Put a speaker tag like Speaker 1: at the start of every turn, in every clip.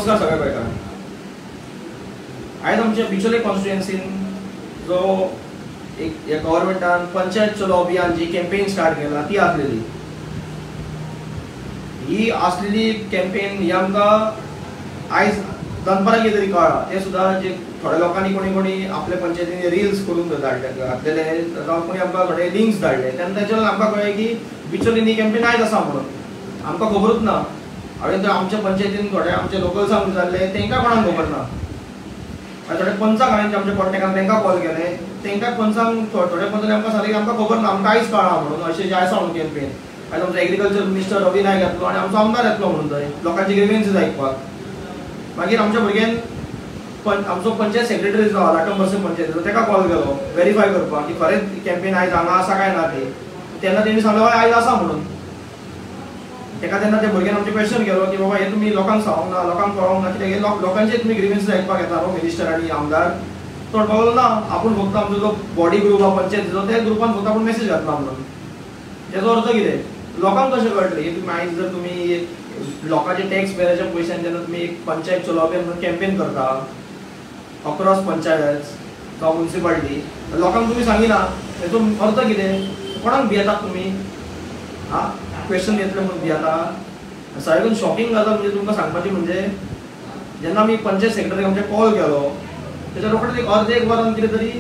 Speaker 1: नमस्कार सगळ्या गोंयकारांक. आयज आमच्या बिचोले कॉन्स्टिट्युएन्सीन जो एक ह्या गव्हर्मेंटान पंचायत चलो अभियान जी कॅम्पेन स्टार्ट केला ती आसलेली, ही आसलेली कॅम्पेन ही आमकां आयज दनपारां कितें तरी कळ्ळां. तें सुद्दां जे थोड्या लोकांनी कोणी कोणी आपल्या पंचायतींनी रिल्स करून धाडले घातलेले, जावं कोणी आमकां थोडे लिंक्स धाडले, तेन्ना तेच्या आमकां कळ्ळें की बिचोलीन ही कॅम्पेन आयज आसा म्हणून. आमकां खबरूच ना. हांवें तर आमच्या पंचायतीन थोडे आमचे लोकल्सांक विचारलें, तांकां कोणाक खबर ना. थोडे पंचांक हांवें आमच्या कॉन्टेक्टान तांकां कॉल केले, तांकां पंचांक थोडे पंचांनी आमकां सांगलें की आमकां खबर ना, आमकां आयज कळ्ळां म्हणून अशें जें आसा म्हणून कॅम्पेन. आयज आमचो एग्रीकल्चर मिनिस्टर रवी नायक येतलो आनी आमचो आमदार येतलो म्हणून थंय लोकांची ग्रिव्हन्सीस आयकपाक. मागीर आमच्या भुरग्यान आमचो पंचायत सेक्रेटरी जो आहा लाटंबरसे पंचायतीचो ताका कॉल केलो वेरीफाय करपाक की खरेंच कॅम्पेन आयज हांगा आसा काय ना ती. तेन्ना तेणी सांगलें हय आयज आसा म्हणून. ताका तेन्ना त्या भुरग्यान आमचें क्वेश्चन केलो की बाबा हें तुमी लोकांक सांगूंक ना, लोकांक कळोंक ना, कित्याक हे लोकांचे तुमी ग्रिव्हन्सीस आयकपाक येता न्हू मिनिस्टर आनी आमदार. तो म्हणपाक लागलो ना, आपूण फक्त आमचो जो बॉडी ग्रूप आहा पंचायतीचो त्या ग्रुपान फक्त आपूण मॅसेज घातला म्हणून. तेजो अर्थ कितें, लोकांक कशें कळटलें की तुमी आयज जर तुमी लोकांचे टॅक्स पेयराच्या पयशान जेन्ना तुमी एक पंचायत चलो अभियान म्हणून कॅम्पेन करता अक्रॉस पंचायत जावं मुन्सिपालिटी, लोकांक तुमी सांगिना, हेचो अर्थ कितें, कोणाक भियेतात तुमी? आं, क्वेश्चन येतलें म्हणून भियेता. सगळ्याकून शॉकिंग गजाल म्हणजे तुमकां सांगपाची म्हणजे जेन्ना आमी पंचायत सेक्रेटरीक आमचे कॉल केलो तेच्या रोखडेच एक अर्द एक वरान कितें तरी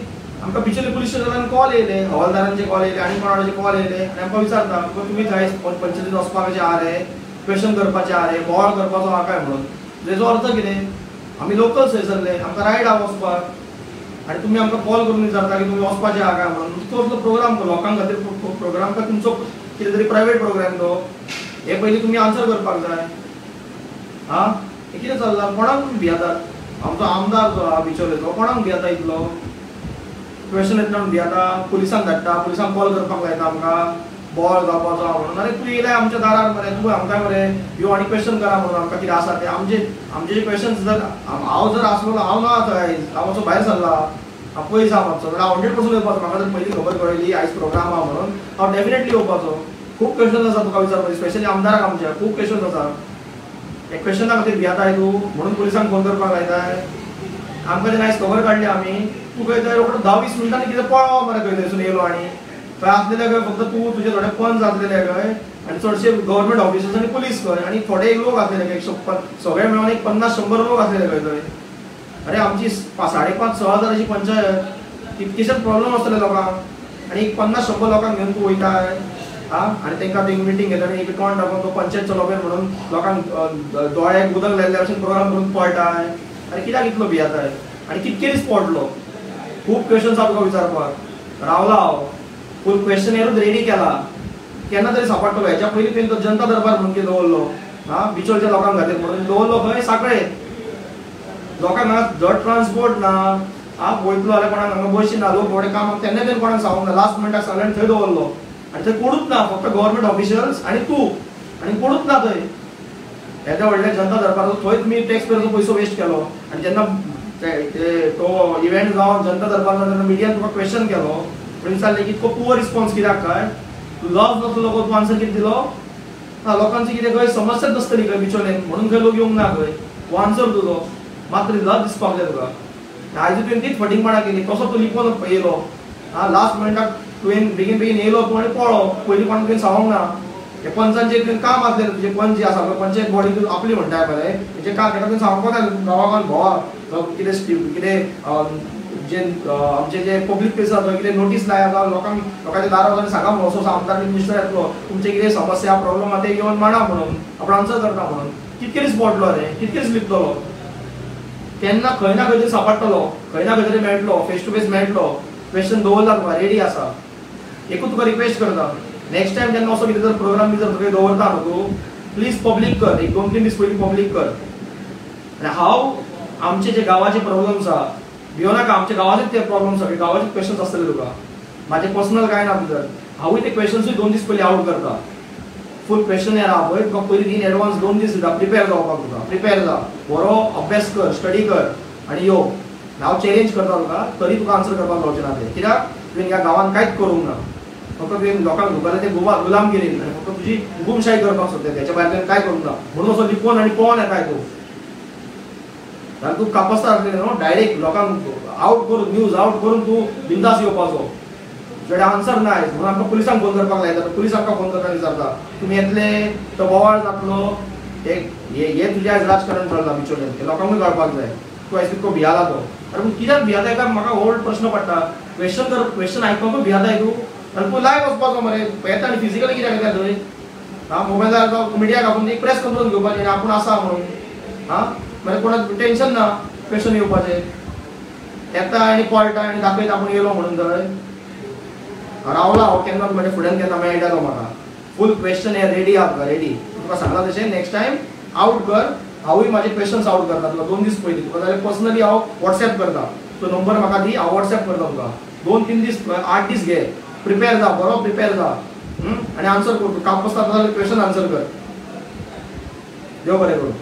Speaker 1: आमकां बिचोली पुलीस स्टेशनान कॉल येयले, हवालदारांचे कॉल येयले आनी कोणाचे कॉल येयले आनी आमकां विचारता तुमी थंय पंचायतीन वचपाचे आहा रे, क्वेश्चन करपाचे आहा रे, बोवाळ करपाचो आहा काय म्हणून. तेजो अर्थ कितें, आमी लोकल्स थंयसरले, आमकां रायट आहा वचपाक आनी तुमी आमकां कॉल करून विचारता की तुमी वचपाचे आहा काय म्हणून. तो असलो प्रोग्राम लोकां खातीर प्रोग्राम काय तुमचो कितें तरी प्रायवेट प्रोग्राम तो, हे पयलीं तुमी आन्सर करपाक जाय. आं, हें कितें चल्लां, कोणाक तुमी भियेतात? आमचो आमदार जो आहा बिचोलेचो कोणाक भियेता इतलो? क्वेश्चन येतलो म्हणून भियेता, पुलिसांक धाडटा, पुलिसांक कॉल करपाक लायता आमकां बोवाळ जावपाचो आहा म्हणून. अरे तूं येयलाय आमच्या दारार मरे, तूं आमकां मरे यो आनी क्वेश्चन करा म्हणून आमकां कितें आसा तें. आमचे आमचे जे क्वेश्चन्स जर हांव जर आसलो, हांव ना थंय आयज, हांव मातसो भायर सरला, हांव पयस आहा मातसो, जाल्यार हांव 100% येवपाचो. म्हाका जर पयलीं खबर कळ्ळी आयज प्रोग्राम आहा म्हणून हांव डेफिनेटली येवपाचो. खूब क्वेश्चन्स आसा तुका विचारपाचे, स्पेशली आमदाराक आमच्या खूब क्वेश्चन्स आसा. त्या क्वेश्चना खातीर भियेताय तूं म्हणून पुलिसांक फोन करपाक लायताय. आमकां जेन्ना आयज खबर काडली आमी, तूं खंय थंय रोखडो 10-20 मिनटांनी कितें पळो मरे खंय थंयसून येयलो आनी थंय आसलेले खंय फक्त तूं, तुजे थोडे पंच आसलेले खंय आनी चडशे गव्हर्मेंट ऑफिसर्स आनी पुलीस खंय आनी थोडे लोक आसलेले खंय, सगळे मेळून एक 50-100 लोक आसलेले खंय थंय. अरे आमची 5,500-6 हजाराची पंचायत, कितकेशेच प्रॉब्लम आसतले लोकांक आनी एक 50-100 लोकांक घेवन तूं वयताय. आं, आनी तांकां एक मिटींग घेता आनी एक तोंड दाखोवन तो पंचायत चलो अभियान म्हणून लोकांक दोळ्याक उदक लायिल्ल्या भशेन प्रोग्राम करून पळटाय. आनी कित्याक इतलो भियेताय आनी कितके दीस पडलो? खूब क्वेश्चन्स आसा तुका विचारपाक. रावला हांव, फूल क्वेश्चनेरूच रेडी केला, केन्ना तरी सापडटलो. हेच्या पयलीं तुवें तो जनता दरबार म्हणून कितें दवरलो, आं, बिचोलच्या लोकांक खातीर म्हणून दवरलो खंय सांखळे. लोकांक हांगा धड ट्रान्सपोर्ट ना, आं, वयतलो जाल्यार कोणाक हांगा बशी ना, लोक थोडे काम तेन्ना तेणें कोणाक सांगूंक ना, लास्ट मिनटाक सांगलें आनी थंय दवरलो. आनी थंय कोणूच ना, फक्त गव्हर्मेंट ऑफिशियल्स आनी तूं, आनी कोणूच ना थंय. येद्या व्हडल्या जनता दरबाराचो थंय तुमी टॅक्स पेयराचो पयसो वेस्ट केलो. आनी जेन्ना तो इव्हेंट जावन जनता दरबार जावन तेन्ना मिडियान तुका क्वेश्चन केलो म्हणून विचारलें की इतको पुवर रिस्पॉन्स कित्याक काय, तूं लॉज नासलो तूं आन्सर कितें दिलो ना, लोकांची कितें खंय समस्याच नासतली खंय बिचोलेन म्हणून खंय लोक येवंक ना खंय, हो आन्सर तुजो. मात्र लज दिसपाक जाय तुका. आयज तुवें तीच फटींगपणां केली, कसो तूं लिपोवन येयलो. आं, लास्ट मिनटाक तुवें बेगीन बेगीन येयलो तूं आनी पळो, पयलीं कोणाक तुवें सांगूंक ना. हे पंचांचें तुवें काम आसलें, तुजें पंच जे आसा पळय पंचायत बॉडी तूं आपली म्हणटाय मरे, तेजें काम ताका तुवें सांगपाक जाय गांवा गांवान भोंवा, कितें कितें जे आमचे जे पब्लीक प्लेस आसा थंय कितें नोटीस लाया जावं लोकांक लोकांच्या दारार वचून सांगा म्हणून असो आमदार मिनिस्टर येतलो, तुमचे कितें समस्या प्रॉब्लम आहा ते येवन मांडा म्हणून, आपूण आन्सर करता म्हणून. कितके दीस पडलो रे, कितके दीस लिपतलो? तेन्ना खंय ना खंय तरी सापडटलो, खंय ना खंय तरी मेळटलो, फेस टू फेस मेळटलो. क्वेश्चन दवरला तुका, रेडी आसा. एकूच तुका रिक्वेस्ट करता, नेक्स्ट टायम जेन्ना असो कितें जर प्रोग्राम बी जर तुका दवरता न्हू तूं, प्लीज पब्लीक कर, एक 2-3 दीस पयलीं पब्लीक कर. आनी हांव आमचे जे गांवाचे प्रॉब्लम्स आहा भियो नाका, आमच्या गांवाचे ते प्रॉब्लम सगळे गांवाचे क्वेश्चन्स आसतले तुका, म्हाजे पर्सनल कांय ना भितर. हांवूय ते क्वेश्चन्सूय 2 दीस पयलीं आवट करता. फूल क्वेश्चन आहा पळय तुका पयलीं इन एडवान्स 2 दीस दिता प्रिपेर जावपाक. तुका प्रिपेर जा, बरो अभ्यास कर, स्टडी कर आनी यो. हांव चॅलेंज करता तुका, तरी तुका आन्सर करपाक जावचें ना तें, कित्याक तुवें ह्या गांवांत कांयच करूंक ना. फक्त तुवें लोकांक गुगलाचेर ते गुलाम केली आनी फक्त तुजी हुकुमशाही करपाक सोदता, तेच्या भायर तुवें कांय करूंक ना. म्हणून असो लिपोवन आनी पळोवन येताय तूं. जाल्यार तूं कापस्तार आसलें न्हू, डायरेक्ट लोकांक आवट करून, न्यूज आवट करून तूं बिंदास येवपाचो. तुजे आन्सर ना आयज म्हणून आमकां पुलिसांक फोन करपाक लायता. पुलीस आमकां फोन करता, विचारता तुमी येतले तो बोवाळ जातलो. हे तुजें आयज राजकारण चल्लां बिचोलें, ते लोकांकूय कळपाक जाय. तूं आयज तितको भियाला तो. अरे पूण कित्याक भियाताय काय म्हाका व्हड प्रश्न पडटा. क्वेश्चन कर, क्वेश्चन आयकपाकूय भियाताय तूं. आनी तूं लायव वचपाचो मरे, येता आनी फिजिकली कित्याक येता थंय? आं, मोबायलार जावं मिडियाक आपूण एक प्रेस कॉन्फरन्स घेवपाची आनी आपूण आसा म्हणून. आं, मागीर कोणाक टेंशन ना क्वेश्चन येवपाचें. येता आनी पळटा आनी दाखयता आपूण येयलो म्हणून थंय. रावला हांव केन्ना म्हज्या फुड्यान केन्ना मेळटा तो म्हाका. फूल क्वेश्चन हे रेडी आहा, रेडी. तुका सांगलां तशें नेक्स्ट टायम आवट कर. हांवूय म्हाजे क्वेश्चन्स आवट करता तुका 2 दीस पयलीं. तुका जाल्यार पर्सनली हांव वॉट्सॅप करता, तो नंबर म्हाका दी, हांव वॉट्सॅप करता तुका. 2-3 दीस, 8 दीस घे, प्रिपेर जा, बरो प्रिपेर जा आनी आन्सर कर. तूं कापस्तार जाल्यार क्वेश्चन आन्सर कर. देव बरें करूं.